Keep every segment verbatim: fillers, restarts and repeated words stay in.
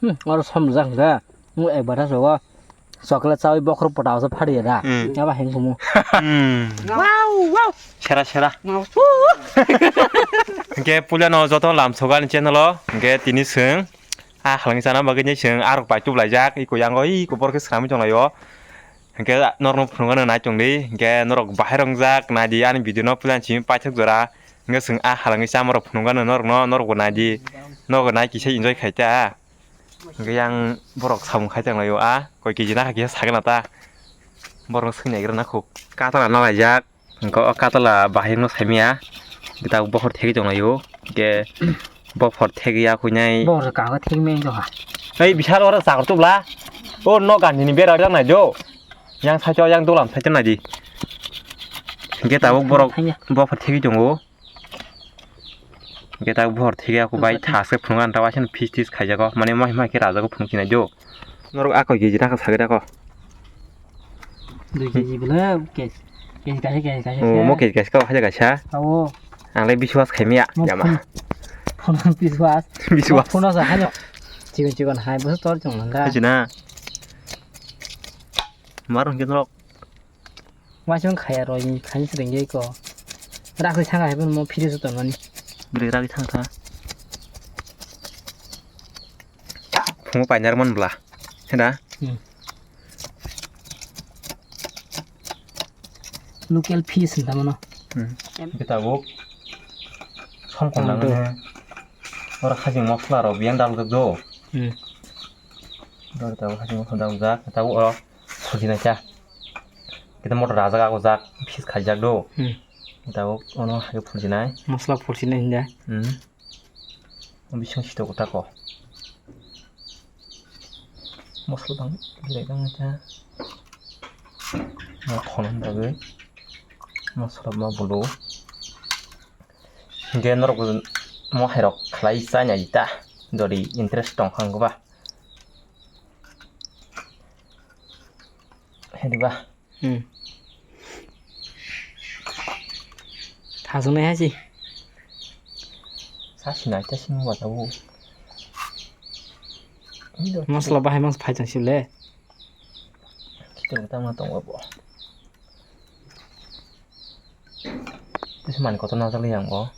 Hmm, oro som rijak hwnkhe. Nwng ekbar ha sogo. Chocolate chawi bokhorok pota o phariya da. Hmm. Aba heng kumu. Hmm. Wow, wow. Sera, sera. Wow. Hwnkhe puila no joto lam sogo ani channel o. Hwnkhe tini chwng a halangwi chana bagwi ni chwng arok pai tup laijak. Iko yango iko borok khe swnamwi tong laio. Hwnkhe norokno phunukgano nai tongdi. Hwnkhe norok bahai rwngjak naidi ani video no puila ni simi paithak jora. Hwnkhe chwng a halangwi chamarok phunukgano norokno, norokbo naidi. Norokbo nai kisa enjoy khai ta. Hwnkhe yang borok samung khai tonglaio a, koi keji nakha kisa sagana ta. Borokno swngna egra nakho. Katala nalaijak. Hwnkhe o katala bahai no saimaya. Tabuk bokhor thegwi tonglaio. Hwnkhe bokhor thegwi ya khuinai. Bokhor kaham thegwi meng doha. Ei bisal oro chakor tubla. O no ganjini bera rijak nai do. Yang saicho yang dolam saicho naidi. Hwnkhe tabuk borok thangya. Bokhor thegwi tongo. Hwnkhe tabuk bokhor thegwi ya khubai thaske phunukgana ta waisano phis tis khaijago. Mane mohima khe rajago phunuk sinai do. Norok a koi keji nakha sagwi rako. Dui keji bole keji, keji kaisa, keji kaisa. Oh, mo keji kaisa, kaisa kaisa. Awo. Ang le biswas khaimaya, yama. Phone, phone biswas. Biswas. Phone sa hayo. Chikon chikon hai, boso tor chong nang ga. Haji na. Mar hwnkhe norok. Waisong khaya roi, khaini swrwngwi ko. Rakri thang hai, mo phiri su tonmani. Bwrwi ragwi thang kha. Phungo painarman bla. Heda? Hmm. Local fish hinta mano. Hmm. Em. Kita buk. Som kong nang ne. Ora khajing mosla ro biang dal do. Hmm. Ora ta khajing mosla dal jak. Ta oro sujina cha. Kita motor rajak ago jak. Fish khaijak do. Hmm. Ta ono hage phujinai. Mosla phujinai hinda. Hmm. Bising sito kota ko. Mosla bang, belai bang ta. Mo thono bagwi. Mosla ma bulu. Hingke norok mo hairok khlai chanya ita. Dori interest tong khang ba. Hedi ba. Hmm. Thasung nai hasi. Sasi nai ta sing ba tabo. Masala bahai mas phai tang sile. Kita kita ma tong bo. Terus mani kotor na jali yang bo.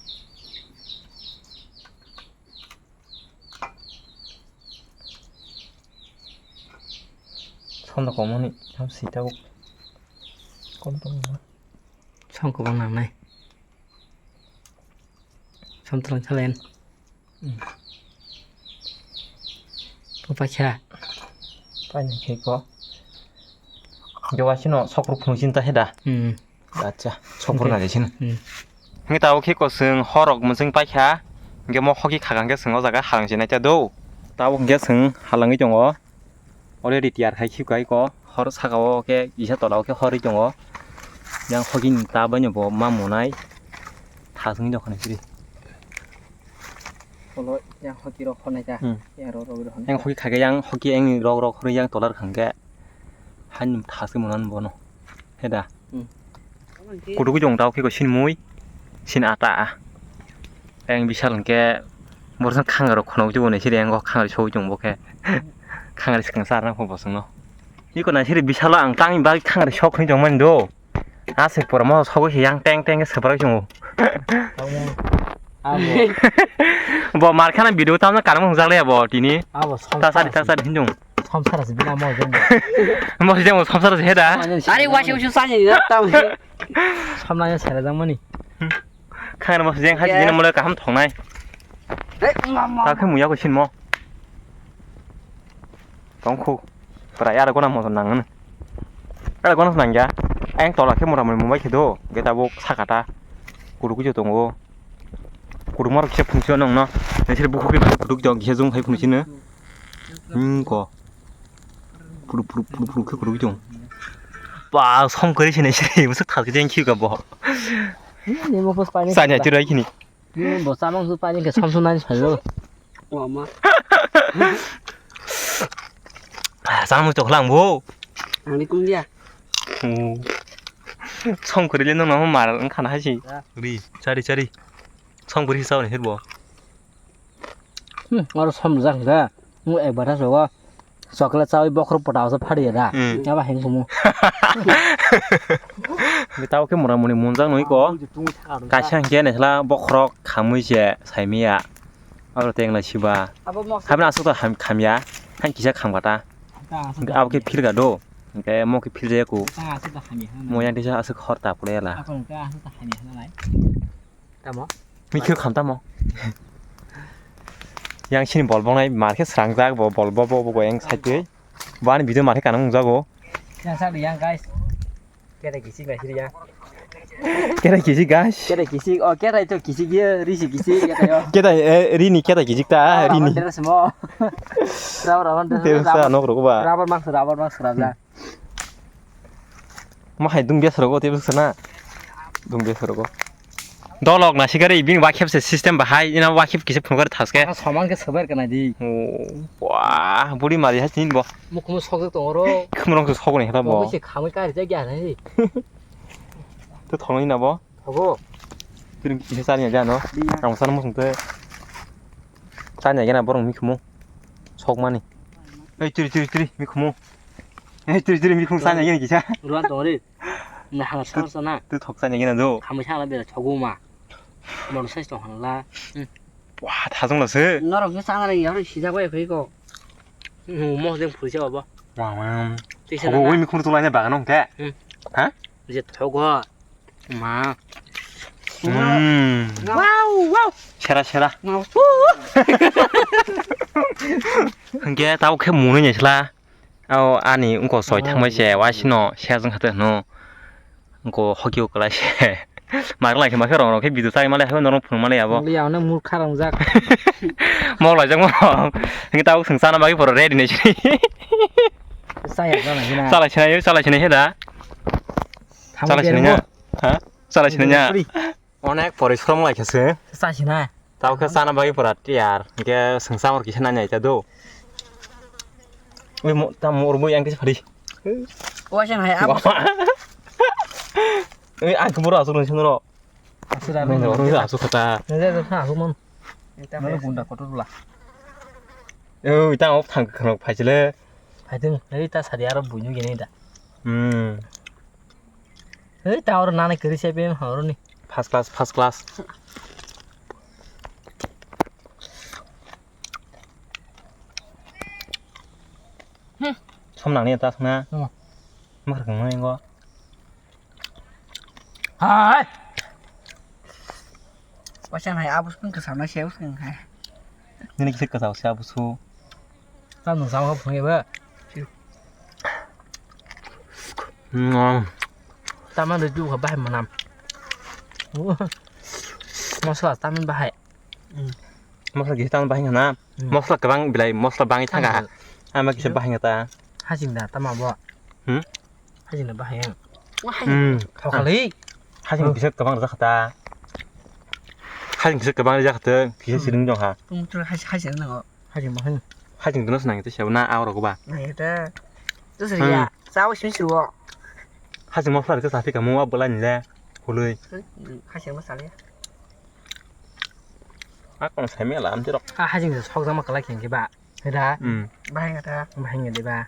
Som da komoni, som sita bo. Kom tong ma. Som ko bang nang nai. Som tong chalen. Hmm. Ko pa kha. Pa ni khe ko. Ge wa sino sokro phung sin ta he da. Hmm. Acha, sokro na jaisini. Hmm. Hingke tabo khe kosong horok mwswng paikha. Hingke mo hoki khakang khe chwng o jaga halangse naita do. Tabo hingke chwng halangwi tongo. Already tiyar khai khikai ko. Hor saka o khe isa tola o khe horwi tongo. Yang hoki ni ta baino bo ma monai. Thasungwi dokhani siri. Olo yang hoki rok honai ta. Hmm. Yang rok rok honai. Yang hoki khakhe yang hoki yang rok rok horwi yang tolar khangkhe. Hani thasungwi monan bono. Heda. Hmm. Kudugu jong tao khe ko sin mui, sin ata a. Eng bisal hwnkhe borsan khangaro khonok juboni siri engo khangari sogwi tong bo khe. Khangari swkang sa rang pho bosongno. Iko na siri bisalo ang tangni bagwi khangari sok khni tong mani do. Aswk pura mo sogwi se yang teng teng khe swprak tongo. Abo. Bo mar khana video tamno kanmung hwnjak le bo tini. Abo som Ta sari, ta sari hinjung. Samsara se bina mo jeng. Mo jeng mo samsara se heda. Are wasi wasi sani na tam. Samna ya sara jang mani. Khangni mo jeng hai jeng mo le kaham thongnai. Hey mama. Ta khe muya ko sin mo. Tongkhu. Pura yar gona mo nang. Yar gona nang ya. Eng tola khe mura mura mumbai khe do. Geta bo sakata. Kudu kujo tongo. Kudu mor kisa phungsi nong no. Nesir bukhuk khe kudu kujo kisa jung hai phungsi no. Hmm, ko. Puru, puru, puru, puru, khe puru, khe puru. Ba, som kwrwi se nai se, bwswk thal khe jeng khiyo ka bo. Ni mo pos pani. Sanya tirai khini. Ni bo samang su pani khe som su nai sa lo. Wa ma. Samang to khlang bo. Ani kum dia. Oh. Som kwrwi le no no mar ang khana hai si. Ri, chari, chari. Som kwrwi sa ni herbo. Hmm, oro som jak da. Mu ekbar na sogo. Chocolate chawi bokhorok pota o phari ya da. Hmm. Aba heng sumu. Tao khe mora muni munjak nui ko. Kaisa hingke nesla bokhorok khamui se saimiya. Abo teng lai siba. Abo mok. Habna asuk ta ham-, khamya. Hang kisa khamkata. Abo khe philga do. Hingke mo khe philja yaku. Mo yang kisa asuk hor ta pule la. Tamo? Mikir kham tamo? Yang sini bol bongnai mar khe srangjak bo, bol bo, bo, bo, bo yang side twi. Bo ani video mar khe kanang nungjago. Yang side yang guys. Kere kisik lai siri ya. Kere kisik guys. Kere kisik, oh, kere to kisik ye, risi kisik ya tayo. Kere, eh, rini kere kisik ta, rini. Rubber dress mo. Rubber, rubber dress. Terus sa nok rok ba. Rubber mask, rubber mask, rubber. Ma hai dum bes rogo tebuk sana. Dum bes rogo. Dolok na sikari bini wakhep se system bahai ina wakhep kisa phunukar thaske. Ang somang ke sober kana di. Oh, wah, budi mari ha tin bo. Mukhumu sokjak tongoro. Khumrong se sokni hela bo. Bo se khamai kari ja gya nai. To thongni na bo. Thogo. Tiri kisa sani ja no. Biya. Ang sana musung te. Sani ja na borong mikhumu. Sokmani. Ei tiri tiri tiri mikhumu. Eh, tiri, tiri, mikhumu sana gini kisa. Ruan tong ri. Na hang sana sana. Tu thok sana gini do. Khamai sana bela thogu ma. Mono sai tong hala. Hmm. Wah, thajong la se. Norok se sana ri yaro sijak bai phai ko. Hmm, mo jeng phuri se baba. Wah, wah. Tisa thogo na. Oi mikhumu tu lai ne bagan ong ke. Hmm. Ha? Je thogo. Ma. Hmm. Wow, wow. Sera, sera. Wow. Hingke tabo khe muni ni sla. Ao ani ungko soi thangbai se, waisino sejong hate hwno. Ungko hoki o kwlai se. Mar lai khe ma khe rong rong khe video sai male hai norok phung male abo. Muli abo no murkha rong jak. Mok lai jak mo. Hingke tabo swng sana bagwi poro ready ni sini. Saya jana hina. Salai sini, salai sini he da. Salai sini nya. Ha? Salai sini nya. Onek porishrom lai khe se. Sa sina. Tao khe sana bagwi pura tiyar. Hingke swngsa mor kisa nanya ita do. Ui mo, ta mor bo yang kisa phari. Wa sen hai abo. Ui ang khe boro asuk nang sino ro. Asuk da. Nang ro asuk kata. Nang ro asuk mon. Nang gunda kotor la. Ui ta op thang khno phaisile. Phaidung. Ei ta sadi aro buinu gene da. Hmm. Hei, ta oro nana kwrwi se pe horo ni. First class, first class. Hmm. Som nang ni ta sna. Hmm. Mak rang nai go. Hai. Waisa nai abus pun kesana se usung hai. Nini kisa kasa usia abusu. Tam nung sama phung eba. Hmm. Taman de du kha bahai manam. Mosla taman bahai. Hmm. Mosla kisa taman bahai na. Hmm. Mosla kwbang bilai mosla bangwi thanga. Thanga. Ama kisa bahai ta. Hajing da tama bo. Hmm? Hajing da bahai. Hmm. Thokali. Hajing kisa kwbang rwjak kha ta. Hajing kisa kwbang rwjak kha ta. Kisa siring dong ha. Tum tu hajing nango. Hajing bahai. Hajing dono swnang te sabo na aw rok ba. Nai ta. Tu sri ya. Sao sim siro. Hajing mo phar ke sapi kamu wa bola ni le. Hului. Hajing mo sali. Akon sai me lam tirok. Ah, hajing sok jama kalai kheng ke ba. Heda. Hmm. Bahai ngata. Bahai ngade ba.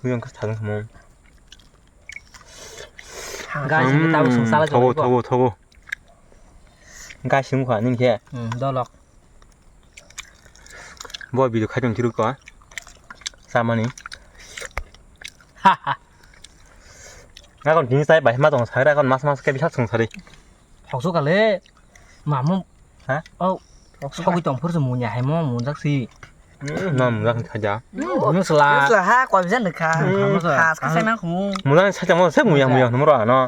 Buyang ke thang mo. Guys, ini tahu sungsala. Thogo, thogo, thogo. Guys, sungkha ning ke. Hmm, dolok. Bo video khaitong kiru ko. Samani. Ha ha. Ngakon tini sai bai ma tong sai ra kon mas mas ke bisa sung sari. Hokso kale. Mamu. Ha? Oh. Hokso kale. Sogwi tong phur se munya hai mo munjak si. Hmm, no munjak khaja. Musla. Musla ha ko bisa nukha. Khas ka sai mang khu. Munjak sa tamo se muya muya no ro no.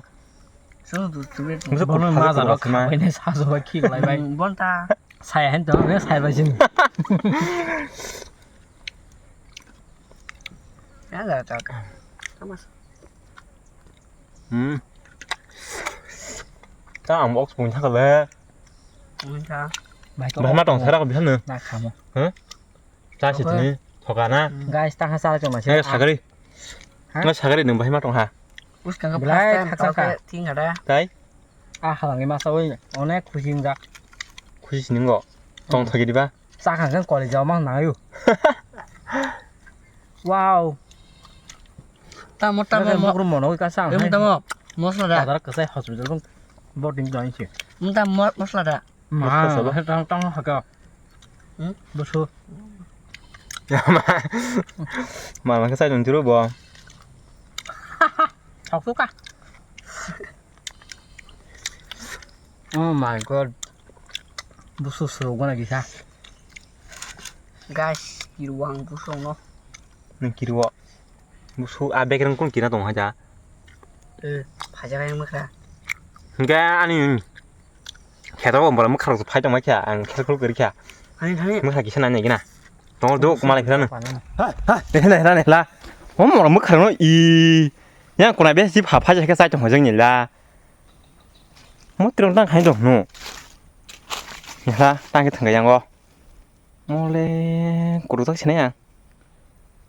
Sung tu tu. Musu bono ma jaro kha bai ne sa so ba khi lai bai. Bonta. Saya hen to ne sai bai jin. Ya, ya, ya. Kamas. Hmm. Ta ang box pun thaka le. Pun tha. Bai to. Bai ma tong sara ko bisan ne. Na khamo. Huh? Ta si tini thoka na. Guys, ta ha sara choma si. Sagari. Ha? Na sagari nung bai ma tong ha. Us kang first time thaksa ka. Ting ada. Tai? Ah, halangni masa oi, onek khusi wngjak. Khusi siningo. Tong thagi diba? Sakha khe college o mang nangyo. Wow. Tamo, tamo, mo-, bukru mono ka sang. Em, tamo, mosla da. Bazar ka sai hospital bong boarding join si. Em, tamo, mosla da. Ma, tang, tang, haka. Hmm? Busu. Ma, ma, ka sai dun tiro bo. Thok suka. Oh my God. Busu suru gona gisa. Guys, kiruang busu no. Nang kiruo. Busu a background kun kira tong haja. Eh, phaja kaya mukha. Hingke ani kheto ko bola mukha rok phai tong kha ang khel khul kori kha. Hani, hani. Mukha kisa nani gina. Tong do kuma lai kha. Ha, ha. Nehla, nehla, nehla. Om mora mukha no i. Yang kuna besi pha phaja khe sai tong hojang nila. Mo tirong tang khai dong no. Nehla tang khe thang yang o. Mole kurutak sinai ang.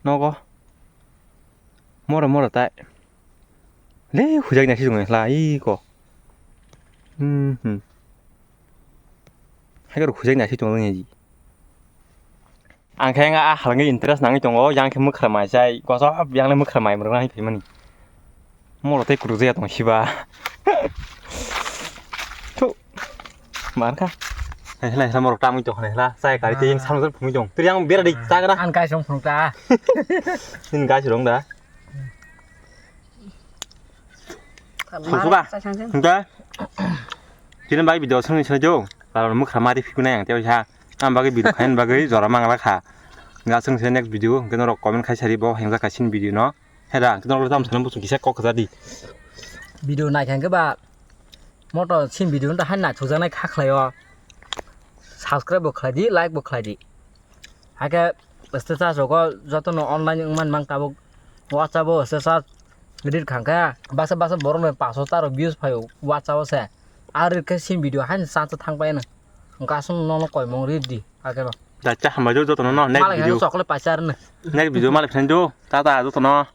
Nogo. Mora mora tai. Le hujak nasi jong la i ko. Hmm hmm. Hai ko hujak nasi jong ni ji. Ang khe a halangni interest nangwi tongo, yang khe mwkhra mai chai, kosob yang le mwkhra mai mrwng nai phaimani. Moro tei kuruk jaya tong siba. Thu. Mar kha. Hai, hai, hai, morok tamwi tong, hai, hai, chai kari tei yang samjak phungwi tong. Tei yang bera di, chagra. An kai song phung ta. Tin kai song da. Susuka. Hingke. Tini bai video song ni sini jo. Kalau mukha mari phiku nai ang tei ha. Ang bagwi video khain bagwi jora mangla kha. Ga song se next video, hingke norok comment khai sari bo, hengja kaisin video no. Hera, kino lo tam sana busung kisa kok jadi. Video nai khe ba moto sin video ta han na thujaknai kha khlai o. Subscribe bo khlai di, like bo khlai di. Hakhe status rogo joto no online wngman mang tabuk WhatsApp o status edit khang khe basa basa borok no paso ta rok views phai o WhatsApp o se. Ar khe sin video han sa sa thang pai no. Gasung no no koi mong ri di hakhe ba. Da cha hambai do joto no next video. Malai khe chocolate paisa ar no. Next video malai phan do. Ta ta joto no.